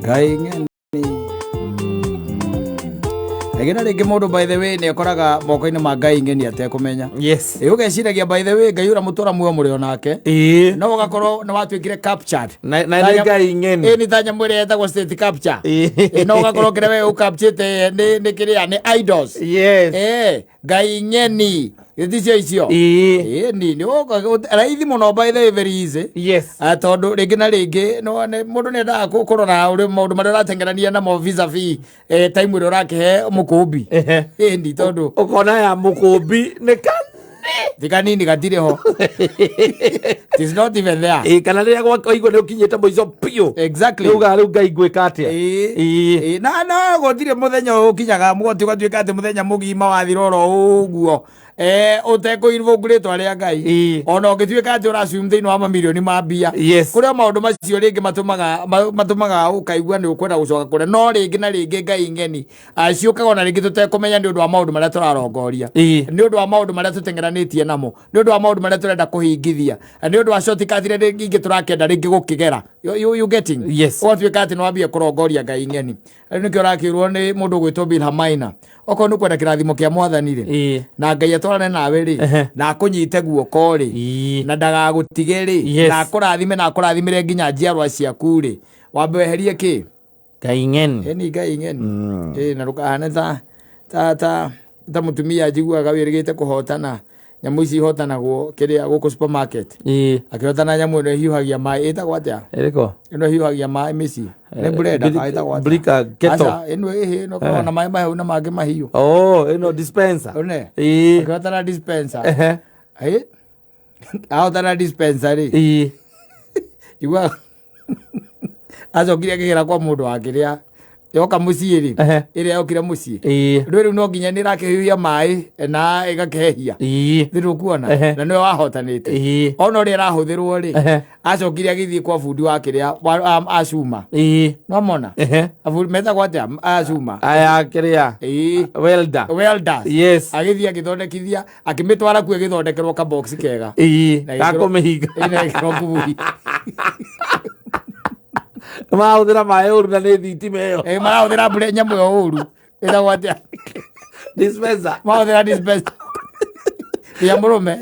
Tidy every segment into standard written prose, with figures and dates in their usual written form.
Ngai ng'eni. Rĩngĩ na rĩngĩ mũndũ, by the way, nĩ akoraga moko-inĩ ma Ngai ng'eni atekũmenya. Ĩ, ũgeciragia, by the way, Ngai ũrĩa mũtũra muoyo mũrĩ onake, no ũgakorwo nĩ watuĩkire captured. Na nĩ Ngai ng'eni. Ĩ, nĩ ta nyamũ ĩrĩa ĩtagwo state capture. Ĩ, no ũgakorwo kĩrĩa we ũcapturĩte nĩ kĩrĩa nĩ idols. Ĩ, Ngai ng'eni gĩticio icio. Ĩ, ni raithi mũno, by the way, very easy. Ah, tondũ rĩngĩ na rĩngĩ mũndũ nĩ endaga kũrora ũrĩa maũndũ marĩa ũratengerania namo vis-a-vis time ĩrĩa ũrakĩhe mũkũmbi. Ĩni tondũ Ũkona ya mũkũmbi nĩ ka ti kanini, gatirĩ ho. It is not even there. Ĩ, kana rĩrĩa waigua nĩ ũkinyĩte mũico biũ. Rĩu rĩu Ngai ngwĩka atĩa? Ĩ, na gũtirĩ mũthenya ũkinyaga mũgoti ũgatuĩka atĩ mũthenya mũgima wathira oro ũguo ũtekũinvoke rĩtwa rĩa Ngai. Ona ũngĩtuĩka atĩ ũracumu thĩinĩ wa mamirioni ma mbia, kũrĩ o maũndũ macio rĩngĩ matũmaga ũkaigua nĩ ũkwenda gũcoka kũrĩa, no rĩngĩ na rĩngĩ Ngai ng'eni ciũkaga ona rĩngĩ tũtekũmenya nĩ ũndũ wa maũndũ marĩa tũrarongoria, nĩ ũndũ wa maũndũ marĩa tũteng'eranĩtie namo, nĩ ũndũ wa maũndũ marĩa tũrenda kũhingithia, nĩ ũndũ wa shortcut iria rĩngĩ ingĩ tũrakĩenda rĩngĩ gũkĩgera. You getting? Yes. Ũgatuĩka atĩ nĩ wambia kũrongoria Ngai ng'eni. Rĩu nĩkĩo ũrakĩrwo nĩ mũndũ ũgwĩtwo Bilha Maina, okorwo nĩ kwenda kĩrathimo kĩa Mwathani rĩ, na Ngai atwarane nawe rĩ, na akũnyite guoko rĩ, na ndagagũtige rĩ, na akũrathime na akũrathimĩre nginya njiarwa ciaku rĩ, wambe weherie kĩ? Ngai ng'eni. Ĩni, Ngai ng'eni. Ĩ, na ndũkahane ta mũtumia njiguaga wĩrĩgĩte kũhotana nyamũ ici ihotanagwo kĩrĩa gũkũ supermarket. Akĩhotana nyamũ ĩno ĩhiũhagia maĩ, ĩtagwo atĩa? Ĩrĩkũ? Ĩno ĩhiũhagia maĩ mĩciĩ nĩ blender kana ĩtagwo atĩa? Blika, kettle. Aca, ĩno ĩhĩ ĩno ĩkoragwo na maĩ mahehu na mangĩ mahiũ. Oh, ĩno dispenser. One. Akĩhotana dispenser. Ĩ, ahotana dispenser rĩ, igua acokire akĩgera kwa mũndũ wa kĩrĩa yoka mũciĩ rĩ, ĩrĩa yokire mũciĩ, rĩu no nginya nĩ ĩrakĩhiũhia maĩ na ĩgakĩhehia. Thĩ kuona. Na nĩwe wahotanĩte. Ona ũrĩa ĩrahũthĩrwo rĩ, acokire agĩthiĩ kwa bundi wa kĩrĩa acuma. Nomona metagwo atĩa acuma? Aya kĩrĩa? Welder. Welders. Yes. Agĩthiĩ agĩthondekithia, akĩmĩtwara kuo ĩgĩthondekerwo kabox kega. Na Gakũmĩhinga. Ĩ, na ĩgĩkĩrwo kuburi. Marahũthĩra maĩ ũru na nĩ thitima ĩyo. Ĩ, marahũthĩra mbura nyamũ ĩyo ũru, ĩtagwo atĩa? Dispenser. Mahũthĩra dispenser ya mũrũme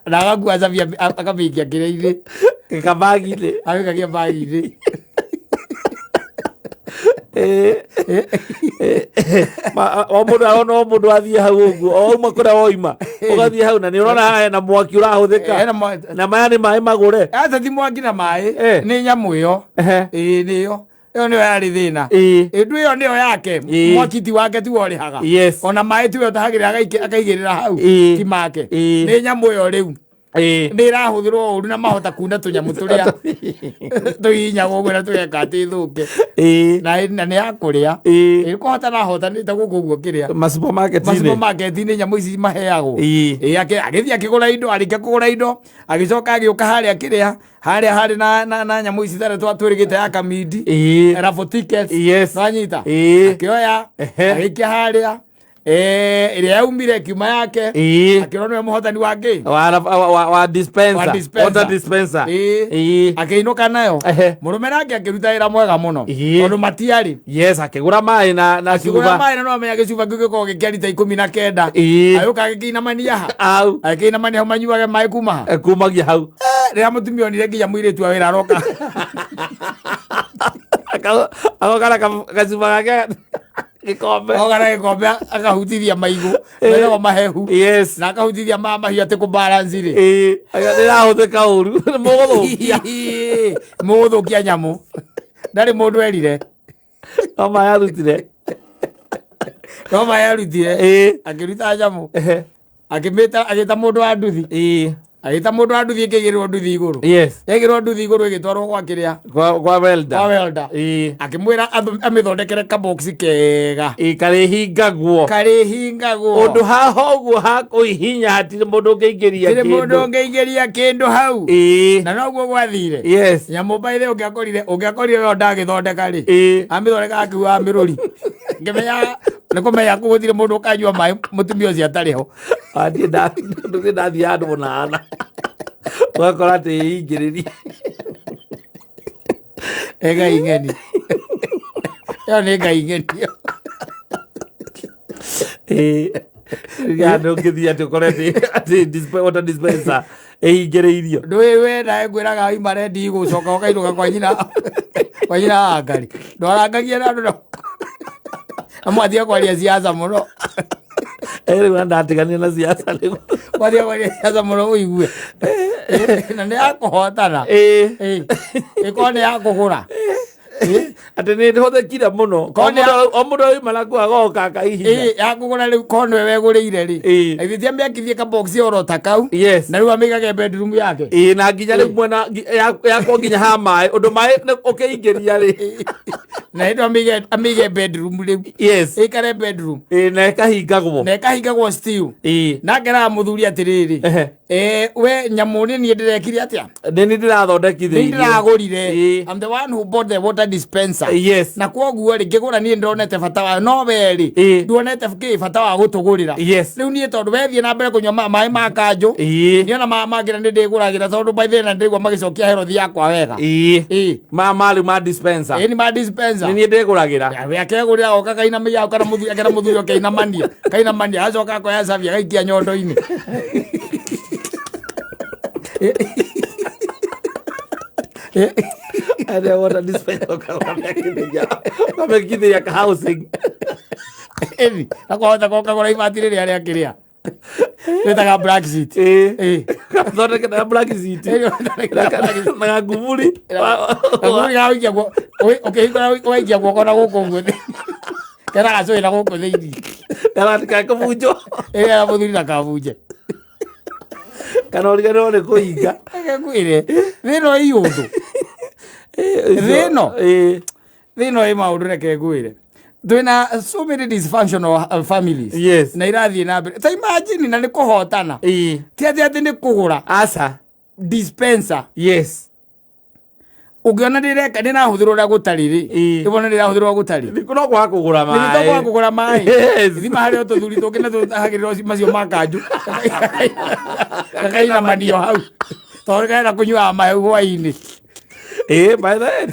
na agakua cabia akamĩikia kĩrĩa-inĩ. Kabagi-inĩ. Agĩkagia bagi-inĩ. O mũndũ arona, o mũndũ athiĩ hau ũguo, o uma kũrĩa woima ũgathiĩ hau na nĩ ũrona haha hena mwaki ũrahũthĩka. Hena Na maya nĩ maĩ magũre. Aca, ti mwaki na maĩ. Nĩ nyamũ ĩyo. Ĩĩ, nĩyo ĩyo nĩyo yarĩ thĩna. Ĩndũ ĩyo nĩyo yake. Mwaki ti wake, tiwe ũrĩhaga. Ona maĩ tiwe ũtahagĩrĩra akaigĩrĩra hau. Ti make. Nĩ nyamũ ĩyo rĩu nĩ ĩrahũthĩrwo ũru na mahota kuna tũnyamũ tũrĩa tũhihinyagwo ũguo na tũgeka atĩ ĩthũke. Na nĩ ya kũrĩa. Ĩ, kũhotana ahotanĩte gũkũ ũguo kĩrĩa masupermarket-inĩ. Masupermarket-inĩ nyamũ ici maheagwo. Ĩ, agĩthiĩ akĩgũra indo, arĩkia kũgũra indo agĩcoka agĩũka harĩa kĩrĩa harĩa harĩ na nyamũ ici tarĩ twatwĩrĩgĩte ya kamindi, raffle tickets. Nwanyita? Akĩoya, agĩikia harĩa. Ĩrĩa yaumire ĩkiuma yake. Akĩrwo nĩwe mũhotani wa ngĩ wa dispenser. Wa dispenser. Water dispenser. Akĩinũka nayo. Mũrũme nake akĩruta wĩra mwega mũno, tondũ matiarĩ. Yes, akĩgũra maĩ na akĩgũra cuba. Maĩ na no amenya gĩcuba kĩu gĩkoragwo gĩkĩa rita 19. Agĩũka agĩkĩinamania ha. Au. Agĩkĩinamania hau manyuage maĩ kuma ha. Kumagia hau. Rĩrĩa mũtumia onire nginya mũirĩtu wa wĩra aroka, Agoka na gacuba gake gĩkombe. Oga na gĩkombe akahutithia maigũ metagwo mahehu, na akahutithia ma mahiũ atĩ kũbalance rĩ. Ĩrahũthĩka ũru, nĩ mũgũthũkia. Mũgũthũkia nyamũ, ndarĩ mũndũ erire. No maĩ arutire. No maĩ arutire. Akĩruta nyamũ, akĩmĩta, agĩta mũndũ wa nduthi. Agĩta mũndũ wa nduthi, ĩkĩigĩrĩrwo nduthi igũrũ. Yaigĩrĩrwo nduthi igũrũ, ĩgĩtwarwo gwa kĩrĩa? Kwa welder. Kwa welder. Akĩmwĩra amĩthondekere kabox kega. Ĩĩ, karĩhingagwo. Karĩhingagwo. Ũndũ haha ũguo hakũhihinya hatirĩ mũndũ ũngĩingĩria Tirĩ mũndũ kĩndũ. ũngĩingĩria kĩndũ hau. Na noguo gwathire. Nyamũ baithe ũngĩakorire we ndagĩthondeka rĩ, amĩthondeka akiuga amĩrũri ngĩmenya nĩ kũmenya kũ gũtirĩ mũndũ ũkanyua maĩ mũtumia ũcio atarĩ ho. Niĩ ndũthiĩ ndathiĩ handũ mũnana ũgakora atĩ ĩingĩrĩrie. Ĩ ngai ng'eni. Ĩyo nĩ ngai ng'eni. Ya ndũngĩthiĩ atĩ ũkore atĩ water dispenser ĩhingĩrĩirio. Ndũĩ we nawe ngwĩraga waima rendi gũcoka ũkainũka kwa nyina kwa nyina wa ngari. Ndwarangagia na andũ na mwathiĩ kwaria siasa mũno. Rĩu na ndatiganire na siasa rĩu. Mwathiĩ kwaria siasa mũno ũigue. Na nĩ ya kũhotana. Ĩkorwo nĩ ya kũgũra. Atĩ nĩ hũthĩkire mũno. Korwo nĩ O mũndũ auma na kũu agoka akaihinya. Ya kũgũra rĩu korwo nĩwe wegũrĩire rĩ. Ithe ti amĩakithie kabox oro ta kau. Yes. Na rĩu amĩigage bedroom yake. Ĩĩ, na nginya rĩu mwena yakwo nginya ha maĩ, ũndũ maĩ ũkĩingĩria rĩ. Na hĩndĩ amĩige bedroom rĩu. Yes. Ĩikare bedroom. Ĩĩ, na ĩkahingagwo. Na ĩkahingagwo still. Ĩĩ. Na ngeraga mũthuri atĩrĩrĩ. We nyamũ nĩ niĩ ndĩrekire atĩa? Nĩ niĩ ndĩrathondekithĩirie. Nĩ ndĩragũrire. Ĩĩ. I'm the one who bought the water dispenser. Yes. Na kwoguo rĩ, ngĩgũra niĩ ndonete bata wayo, no we rĩ, Ĩĩ. nduonete kĩ bata wa gũtũgũrĩra. Yes. Rĩu niĩ tondũ wethiĩ na mbere kũnyua maĩ ma kanjũ, Ĩĩ. niĩ ona mangĩ na nĩ ndĩgũragĩra tondũ by then ndĩraigua magĩcokia herothi yakwa wega. Ĩĩ. Ĩĩ. Ma marĩu ma dispenser. Ĩĩ nĩ ma dispenser. Nĩ niĩ ndĩgũragĩra. We akegũrĩra oka kainamia hau kana mũthuri akera mũthuri oke ainamania kainamania acoka akoya cabi agaikia nyondo-inĩ. Ene water dispenser ũkamekithĩria ka housing. Ĩni akohota gũkagũra ibati rĩrĩa rĩakĩrĩa rĩtaga black seat. Ĩĩ. Ĩĩ. Gathondeke na black seat. Ĩĩ, gathondeke na black seat. Na gakuburi. Gakuburi ga gũikia guoko ũkĩhingũra ũgaikia guoko na gũkũ ũguo kena gacũhĩ na gũkũ thĩinĩ. Gatikakũbunjwo. Ĩĩ na mũthuri ndakabunje. Kana ũriganĩrwo nĩ kũhinga. Reke ngwĩre thĩna ĩ ũndũ. Thĩna? Ĩĩ. Thĩna ĩ maũndũ reke ngwĩre. Twĩna so many dysfunctional families. Yes. Na irathiĩ na mbere. Ta imagine na nĩ kũhotana. Ĩĩ. Ti atĩ atĩ nĩ kũgũra. Aca. Dispenser. Yes. Ũngĩona ndĩreka ndĩrahũthĩrwo ũrĩa gũtarĩ rĩ. Ĩĩ. Ĩbona ndĩrahũthĩrwo ũrĩa gũtarĩ. Nĩ no kwaga kũgũra maĩ. Nĩ kwaga kũgũra maĩ. Yes. Thima harĩa o tũthuri tũngĩ na tũtahagĩrĩrwo macio ma kanjũ. Gakainamanio hau. Tondũ karenda kũnyuaga maĩ hwaĩ-inĩ. Ĩĩ, by the way,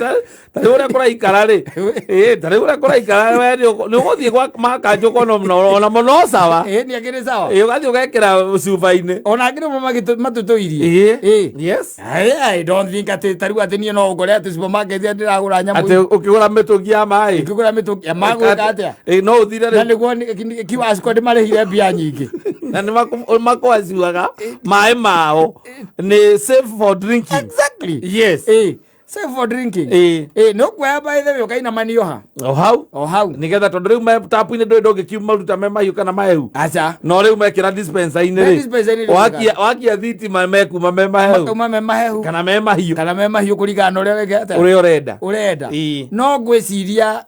ta rĩu ũrĩa kũraikara rĩ. Ĩĩ, ta rĩu ũrĩa kũraikara we nĩ ũgũthiĩ gwa makanjũ ũkona ona mũno sawa. Ĩĩ, nĩ akĩrĩ sawa. Ĩĩ, ũgathiĩ ũgekĩra cuba-inĩ. Ona angĩ nĩmo matũtũirie. Ĩĩ. Ĩĩ. Yes. I don't think atĩ ta rĩu atĩ niĩ no ũngore atĩ supermarket atĩ ndĩragũra nyamũ. Atĩ ũkĩgũra mĩtũngi ya maĩ. Ũkĩgũra mĩtũngi ya magwĩka atĩa? Ĩĩ, no ũthire Na rĩu. nĩguo QR code marĩhire mbia nyingĩ. Na nĩ makwacuaga maĩ mao nĩ safe for drinking. Exactly. Yes. Ĩĩ. Safe for drinking. Ĩĩ. Ĩĩ, nĩ ũkuoya by the way ũkainamanio ha? O hau. O hau. Nĩgetha tondũ rĩu me tapu-inĩ ndũĩ ndũngĩkiuma ruta me mahiũ kana mahehu. Aca. No rĩu mekĩra dispenser-inĩ Me rĩ. dispenser-inĩ rĩ, Wakia thitima mekuma me mahehu. Makauma me mahehu. Kana me mahiũ. Kana me mahiũ kũringana na ũrĩa wĩke atĩa? Ũrĩa ũrenda. Ũrenda. Ĩĩ. No ngwĩciria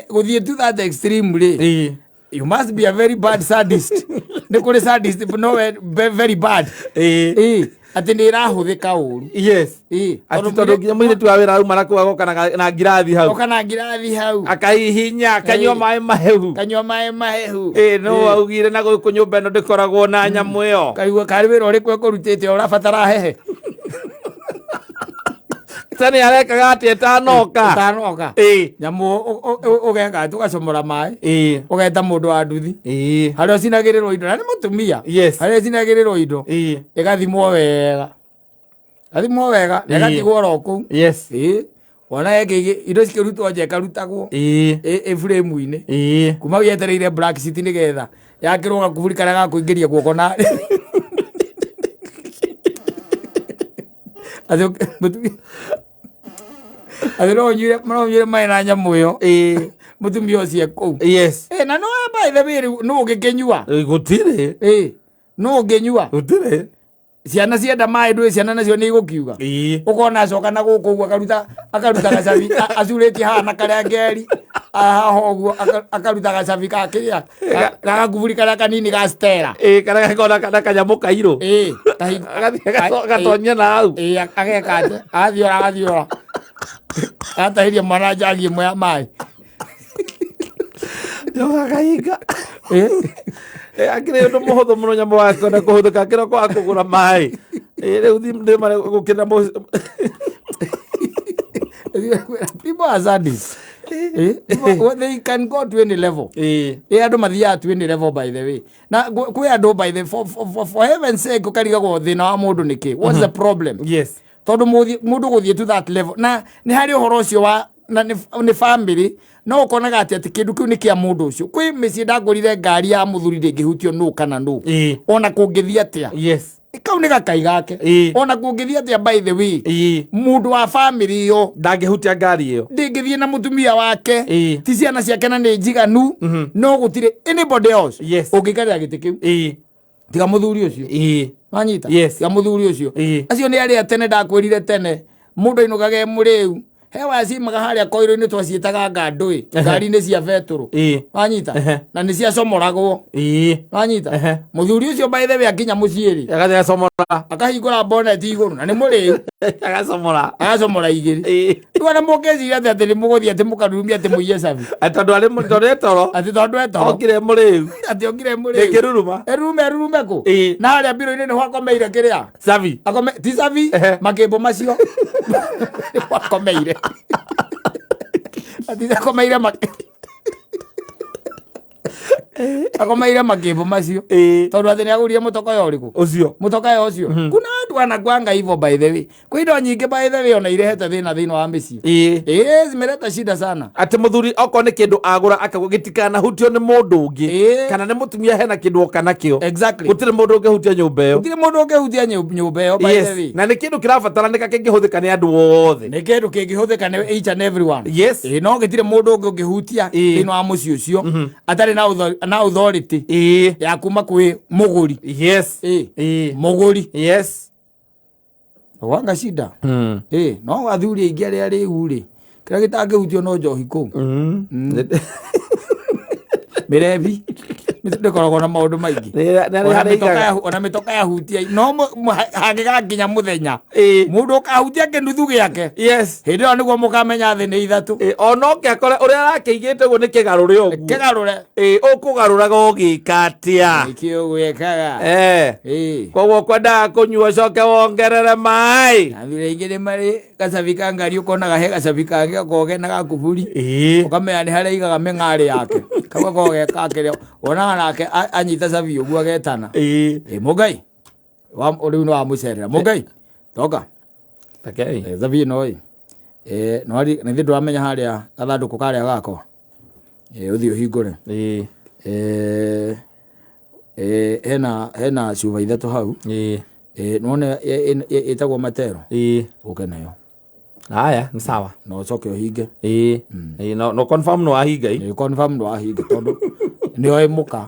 gũthiĩ to that extreme rĩ. Ĩĩ. You must be a very bad sadist. Nĩ kũrĩ sadist no we very bad. Ĩĩ. Ĩĩ. Atĩ nĩ ĩrahũthĩka ũru. Yes. Ĩĩ. Atĩ tondũ nginya mũirĩtu wa wĩra auma na kũu agoka na ngirathi hau. Oka na ngirathi hau. Akaihinya, akanyua Ĩĩ. maĩ mahehu. Kanyua maĩ mahehu. Ĩĩ, no augire na gũkũ nyũmba ĩno ndĩkoragwo na nyamũ ĩyo. Kaigua karĩ wĩra ũrĩkũ ekũrutĩte ũrabatara hehe. Ta nĩ arekaga atĩa ĩtanoka? Ĩtanoka. Ĩĩ. Nyamũ ũgeka atĩ ũgacomora maĩ. Ĩĩ. Ũgeta mũndũ wa nduthi. Ĩĩ. Harĩa ũcinagĩrĩrwo indo na nĩ mũtumia. Yes. Harĩa ũcinagĩrĩrwo indo. Ĩĩ. Ĩgathimwo wega. Gathimwo wega na Ĩĩ. ĩgatigwo oro kũu. Yes. Ĩĩ. Wona ĩngĩ indo cikĩrutwo nja ĩkarutagwo. Ĩĩ. Ĩ frame-inĩ. Ĩĩ. Kuma hau yetereire black seat nĩgetha yakĩrwo gakuburi karĩa ga kũingĩria guoko na atĩ mũtumia atĩ no ũnyuire no ũnyuire maĩ na nyamũ ĩyo. Ĩĩ. Mũtumia ũcio e kũu. Yes. Ĩ, na no by the way rĩu nũ ũngĩkĩnyua? Ĩ, gũtirĩ. Ĩ, nũ ũngĩnyua? Gũtirĩ. Ciana cienda maĩ ndũĩ ciana nacio nĩ igũkiuga. Ĩĩ. Ũkona acoka na gũkũ ũguo akaruta gacabi acurĩtie haha na karĩa ngeri haha ũguo akaruta gacabi ka kĩrĩa ga gakuburi karĩa kanini ga Stella. Ĩĩ, karĩa gakoragwo na kanyamũ kairũ. Ĩĩ, Agathiĩ agatonyia na hau. Ĩĩ, ageka atĩ, agathiora, agathiora. Agatahĩria mwana njagi ĩmwe ya maĩ. Njoka kahinga. Ĩĩ. Akĩrĩ ũndũ mũhũthũ mũno nyamũ wa kwenda kũhũthĩka akĩra kwaga kũgũra maĩ. Rĩu ndĩmare gũkĩra People are sadists. People, they can go to any level. Andå mathiaga to any level, by the way. Na kwĩ andũ, by the for heaven's sake, ũkarigagwo thĩna wa mũndũ nĩkĩ, what's the problem? Tondũ mũndũ gũthiĩ to that level, na nĩ harĩ ũhoro ũcio wa na nĩ family, no ũkonaga atĩ kĩndũ kĩu nĩ kĩa mũndũ ũcio. Kwĩ mĩciĩ ndangũrire ngari ya mũthuri ndĩngĩhutio nũ kana nũ, ona kũngĩthiĩ atĩa. Kau nĩ gakai gake. Ona kũngĩthiĩ atĩa, by the way, mũndũ wa family ĩyo Ndangĩhutia ngari ĩyo. Ndĩngĩthiĩ na mũtumia wake, ti ciana ciake, na nĩ njiganu, no gũtirĩ anybody else ũngĩikarĩra gĩtĩ kĩu tiga mũthuri ũcio. Wanyita? Yes. Tiga mũthuri ũcio. Acio nĩ arĩa tene ndakwĩrire tene mũndũ ainũkaga e mũrĩu, he wacimaga harĩa koiro-inĩ, twaciĩtaga ngandũĩ, ngari-inĩ cia betũrũ. Wanyita? Na nĩ ciacomoragwo. Wanyita? Mũthuri ũcio, by the way, akinya mũciĩ rĩ, Agathiĩ agacomora. Akahingũra bonnet igũrũ na nĩ mũrĩu. Agacomora. Agacomora igĩrĩ. Rĩu ona mũngĩciria atĩ nĩ mũgũthiĩ atĩ mũkarurumia atĩ mũiye cabi. Tondũ arĩ tondũ e toro. Atĩ tondũ e toro. Okire mũrĩu. Atĩ okire mũrĩu. Ndĩngĩruruma. Erurume, erurume kũ? Na harĩa mbiro-inĩ nĩho akomeire kĩrĩa. Cabi. Akome ti cabi. Makĩmbo macio nĩho akomeire, atĩ akomeire makĩmbo macio, tondũ atĩ nĩ agũrire mũtokoya ũrĩkũ? Ũcio. Mũtokoya ũcio. Kuna watu wanakuanga hivyo, by the way. Kwĩ indo nyingĩ, by the way, ona irehete thĩna thĩinĩ wa mĩciĩ. Zimeleta shida sana. Atĩ mũthuri okorwo nĩ kĩndũ agũra akagwo gĩtikanahutio nĩ mũndũ ũngĩ, kana nĩ mũtumia hena kĩndũ oka nakĩo, gũtirĩ mũndũ ũngĩhutia nyũmba ĩyo. Gũtirĩ mũndũ ũngĩhutia nyũmba ĩyo, by the way. Na nĩ kĩndũ kĩrabataranĩka kĩngĩhũthĩka nĩ andũ othe. Nĩ kĩndũ kĩngĩhũthĩka nĩ each and everyone. No gĩtirĩ mũndũ ũngĩ ũngĩhutia thĩinĩ wa mũciĩ ũcio atarĩ na authority ya kuma kwĩ mũgũri. Mũgũri. Wanga shida. No athuri aingĩ arĩa rĩu rĩ, kĩrĩa gĩtangĩhutio no njohi kũu. Mĩrebi ndĩkoragwo na maũndũ maingĩ. Nĩ Ona harĩa mĩtoka aigaga. Ona mĩtoka yahutia, no hangĩgakinya mũthenya mũndũ ũkahutia kĩnuthu gĩake, hĩndĩ ĩyo nĩguo mũkamenya thĩ nĩ ithatũ. Ona oke akore ũrĩa arakĩigĩte ũguo nĩ kĩgarũre ũguo. Kĩgarũre. Ũkũgarũraga ũgĩka atĩa? Nĩkĩo gwĩkaga. Koguo kwendaga kũnyua ũcoke wongerere maĩ. Athuri aingĩ nĩ marĩ gacabi ka ngari, ũkonaga he gacabi kangĩ gakoragwo kena gakuburi, ũkamenya nĩ harĩa aigaga mĩng'arĩ yake. Kau gakoragwo ge kakĩrĩa wonaga nake anyita cabi ũguo agetana. Mũngai rĩu nĩ wamũcerera, mũngai toka. Rekei. Cabi ĩno ĩ. No na ithuĩ ndũramenya harĩa gathandũkũ karĩa gakwa. Ũthiĩ ũhingũre. Hena cuba ithatũ hau. Nĩwona ĩtagwo matero. Ũke nayo. Haya, nĩ sawa. Na ũcoke ũhinge. Ĩĩ, no confirm no wahinga ĩ. Nĩ confirm ndwahinga, tondũ nĩoĩ mũka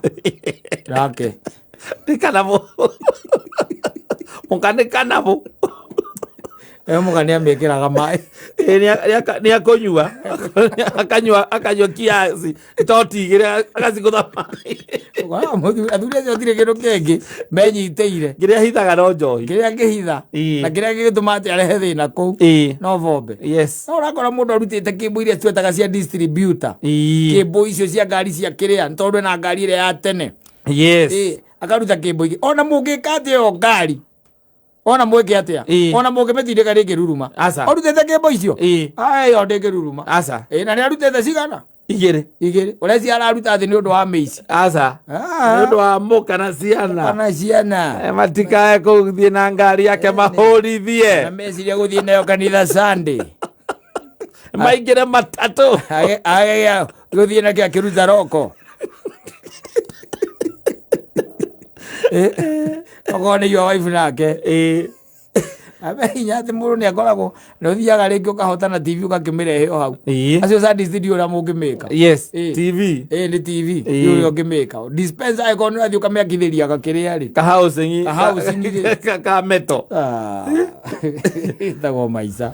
nake. Nĩ kanabũ, mũka nĩ kanabũ. Mũka nĩ amĩkĩraga maĩ. Nĩ akũnyua, akanyua kiasi toti igĩrĩ, agacigũtha maĩ. Ũkoraga athuri acio gũtirĩ kĩndũ kĩngĩ menyitĩire. Kĩrĩa hithaga no njohi. Kĩrĩa kĩhitha na kĩrĩa gĩgĩtũma atĩ arehe thĩna kũu no bombe. No ũrakora mũndũ arutĩte kĩmbu iria twetaga cia distributor, kĩmbu icio cia ngari cia kĩrĩa, nĩ tondũ ena ngari ĩrĩa ya tene. Akaruta kĩmbu ingĩ, ona mũngĩka atĩa ĩyo ngari, ona mwĩke atĩa, ona mũngĩmĩtindĩka ndĩngĩruruma. Aca. Arutĩte kĩmbu icio. Ĩyo ndĩngĩruruma. Aca. Na nĩ arutĩte cigana? Igĩrĩ. Igĩrĩ. Ũreciria araruta thĩ nĩ ũndũ wa mĩici? Aca. Nĩ ũndũ wa mũka na ciana. Kana ciana. Matikae kũthiĩ na ngari yake mahũrithie. Na meciria gũthiĩ nayo kanitha Sunday. Maingĩre matatũ. Age gũthiĩ nakĩo akĩruta roko. Okorwo nĩ your wife nake. Abe hinya atĩ mũndũ nĩ akoragwo nĩ ũthiaga rĩngĩ ũkahotana TV ũgakĩmĩrehe o hau. Acio sadist ndiũ ũrĩa mũngĩmĩka. TV. Nĩ TV. Ndiũ ũrĩa ũngĩmĩka. Dispenser angĩkorwo nĩ ũrathiĩ ũkamĩakithĩria gakĩrĩa rĩ. Ka housing. Ka housing rĩ. Ka meto. Ah. Ĩtagwo maica.